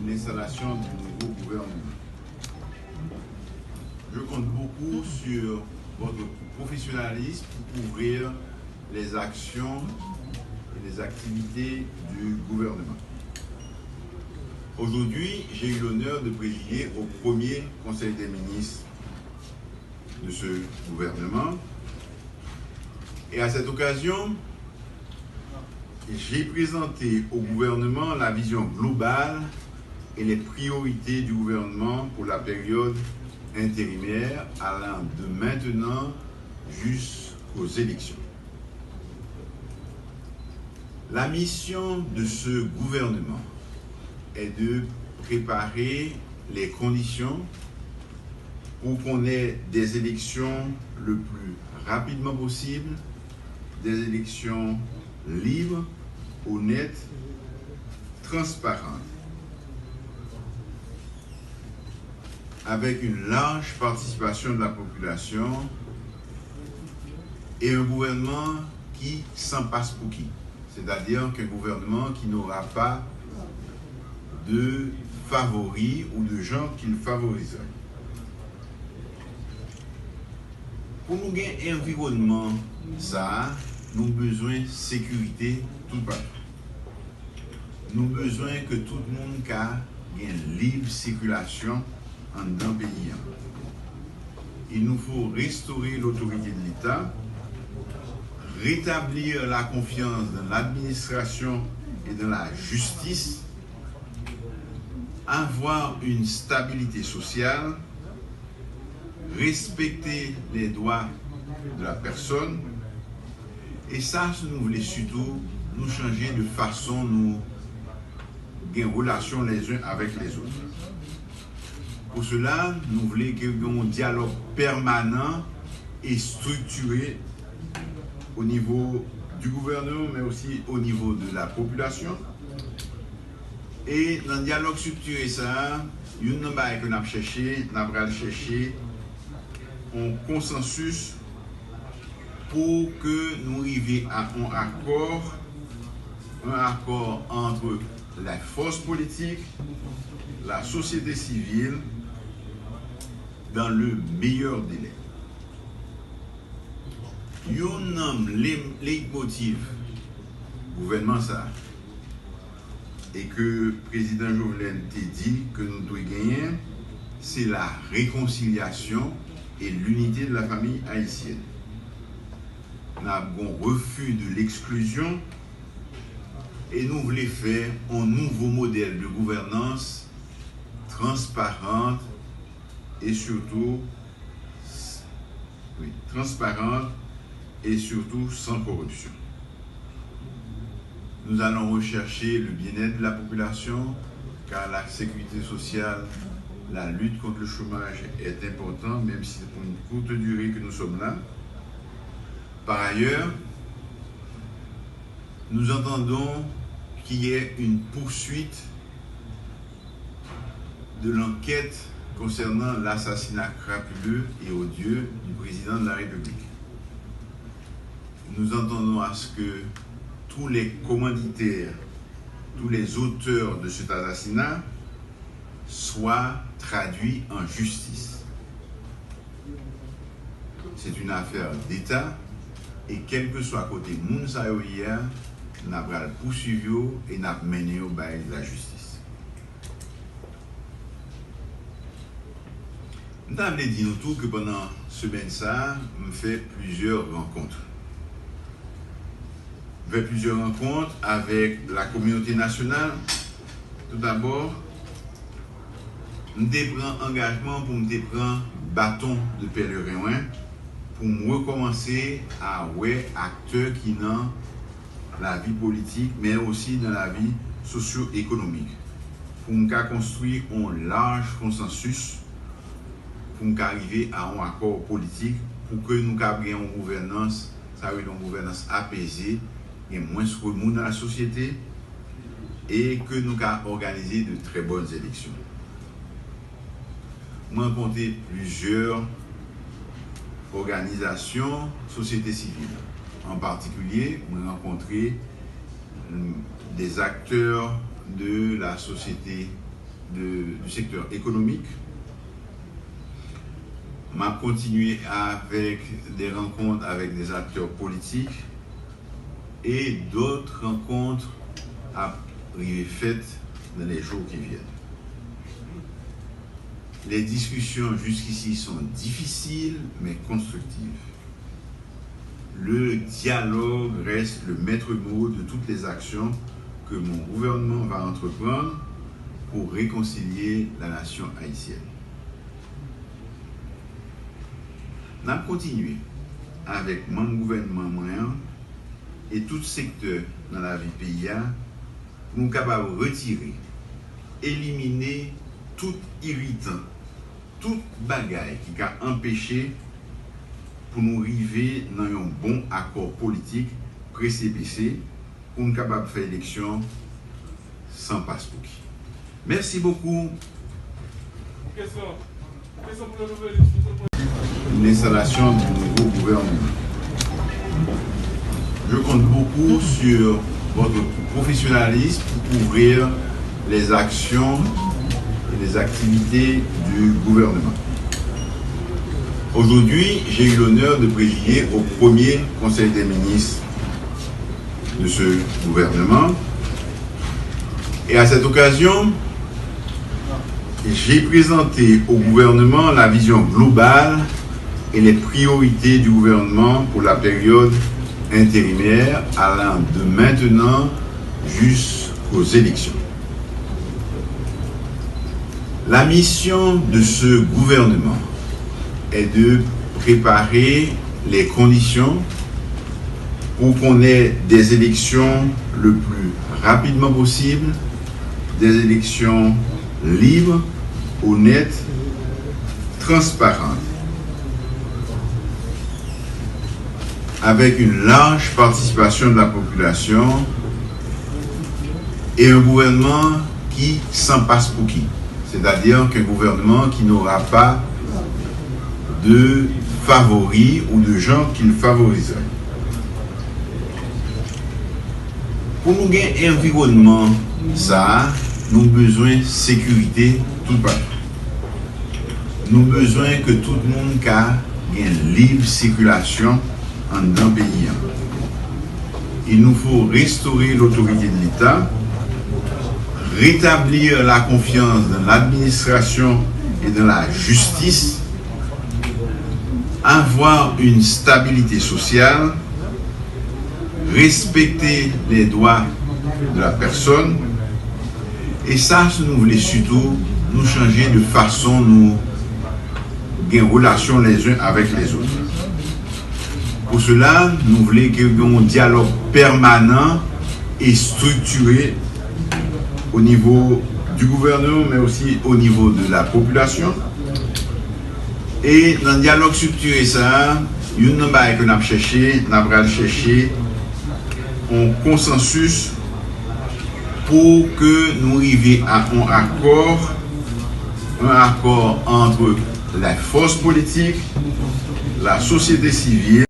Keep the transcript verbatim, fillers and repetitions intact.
l'installation du nouveau gouvernement. Je compte beaucoup sur votre professionnalisme pour couvrir les actions et les activités du gouvernement. Aujourd'hui, j'ai eu l'honneur de présider au premier Conseil des ministres de ce gouvernement. Et à cette occasion, j'ai présenté au gouvernement la vision globale et les priorités du gouvernement pour la période intérimaire allant de maintenant jusqu'aux élections. La mission de ce gouvernement est de préparer les conditions pour qu'on ait des élections le plus rapidement possible, des élections libres, honnêtes, transparentes, avec une large participation de la population et un gouvernement qui s'en passe pour qui, c'est-à-dire qu'un gouvernement qui n'aura pas de favoris ou de gens qu'il favoriserait. Pou nou gen enviwònman sa a, nou bezwen sekirite toupatou. Nou bezwen ke tout moun ka gen lib sikilasyon anndan peyi an. Il nous faut restaurer l'autorité de l'État, rétablir la confiance dans l'administration et dans la justice, avoir une stabilité sociale, respecter les droits de la personne, e sa, si nou vle sitou, nou chanje de fason nou gen relasyon les uns avec les autres. Pour cela, nou vle ke gen yon dyalòg pèmanan e striktire au niveau du gouvernement, mais aussi au niveau de la population. E nan dyalòg striktire sa a, youn nan bagay ke n ap chèche, n ap pral chèche yon konsansis pou ke nou rive a yon akò, un accord entre les forces politiques, la société civile, dans le meilleur délai. Youn nan le-, leitmotiv gouvènman sa a, e ke Prezidan Jovenel te di ke nou dwe genyen, se la réconciliation et l'unité de la famille haïtienne. N ap gon refus de l'exclusion e nou vle fè yon nouvo modèl de gouvènans transparant et surtout, oui, transparente et surtout sans corruption. Nous allons rechercher le bien-être de la population, car la sécurité sociale, la lutte contre le chômage est importante, même si c'est pour une courte durée que nous sommes là. Par ailleurs, nous entendons qu'il y ait une poursuite de l'enquête concernant l'assassinat crapuleux et odieux du président de la République. Nous entendons à ce que tous les commanditaires, tous les auteurs de cet assassinat soient traduits en justice. C'est une affaire d'État, e kèlkeswa kote moun sa yo ye a, n ap pral pouswiv yo e n ap mennen yo bay lajistis. M ta vle di nou tou ke pandan semèn sa a, m fè plizyè rankont. M fè plizyè rankont avèk la kominote nasyonal. Toudabò, m te pran angajman pou m te pran baton de pèleren mwen pou m rekòmanse a wè aktè ki nan lavi politik, men osi nan lavi sosyo-ekonomik, pou n ka konstwi yon laj konsansis, pou n ka rive a yon akò politik, pou ke nou ka gen yon gouvènans, sa vle di yon gouvènans apeze, gen mwens remou nan lasosyete, e ke nou ka òganize de trè bòn eleksyon. Mwen rankontre plizyè òganizasyon sosyete sivil. An patikilye, mwen rankontre, mm, des acteurs de la société de, du secteur économique. M ap kontinye avèk des rencontres avec des acteurs politiques et d'autres rencontres ap rive fèt dans les jours qui viennent. Les discussions jusqu'ici sont difficiles mais constructives. Le dialogue reste le maître mot de toutes les actions que mon gouvernement va entreprendre pour réconcilier la nation haïtienne. N ap kontinye avèk manm gouvènman mwen an e tout sektè nan lavi peyi a pou nou kapab retire, elimine tout iritan, tout bagay ki ka anpeche pou nou rive nan yon bon akò politik prese pese pou n kapab fè eleksyon san paspouki. Merci beaucoup. L'installation du nouveau gouvernement. Je compte beaucoup sur votre professionnalisme pour couvrir les actions et les activités du gouvernement. Aujourd'hui, j'ai eu l'honneur de présider au premier Conseil des ministres de ce gouvernement. Et à cette occasion, j'ai présenté au gouvernement la vision globale et les priorités du gouvernement pour la période intérimaire allant de maintenant jusqu'aux élections. La mission de ce gouvernement est de préparer les conditions pour qu'on ait des élections le plus rapidement possible, des élections libres, honnêtes, transparentes, avec une large participation de la population et un gouvernement qui s'en passe pour qui. C'est-à-dire qu'un gouvernement qui n'aura pas de favoris ou de gens qu'il favoriserait. Pou nou gen enviwònman sa a, nou bezwen sekirite toupatou. Nou bezwen ke tout moun ka gen lib sikilasyon anndan peyi a. Il nous faut restaurer l'autorité de l'État, rétablir la confiance dans l'administration et dans la justice, avoir une stabilité sociale, respecter les droits de la personne, e sa, si nou vle, sitou, nou chanje de fason nou gen relasyon les uns avec les autres. Pour cela, nou vle ke gen yon dyalòg pèmanan e striktire au niveau du gouvernement, mais aussi au niveau de la population. E nan dyalòg striktire sa a, youn nan bagay ke n ap chèche, n ap pral chèche yon konsansis pou ke nou rive a yon akò, un accord entre les forces politiques, la société civile,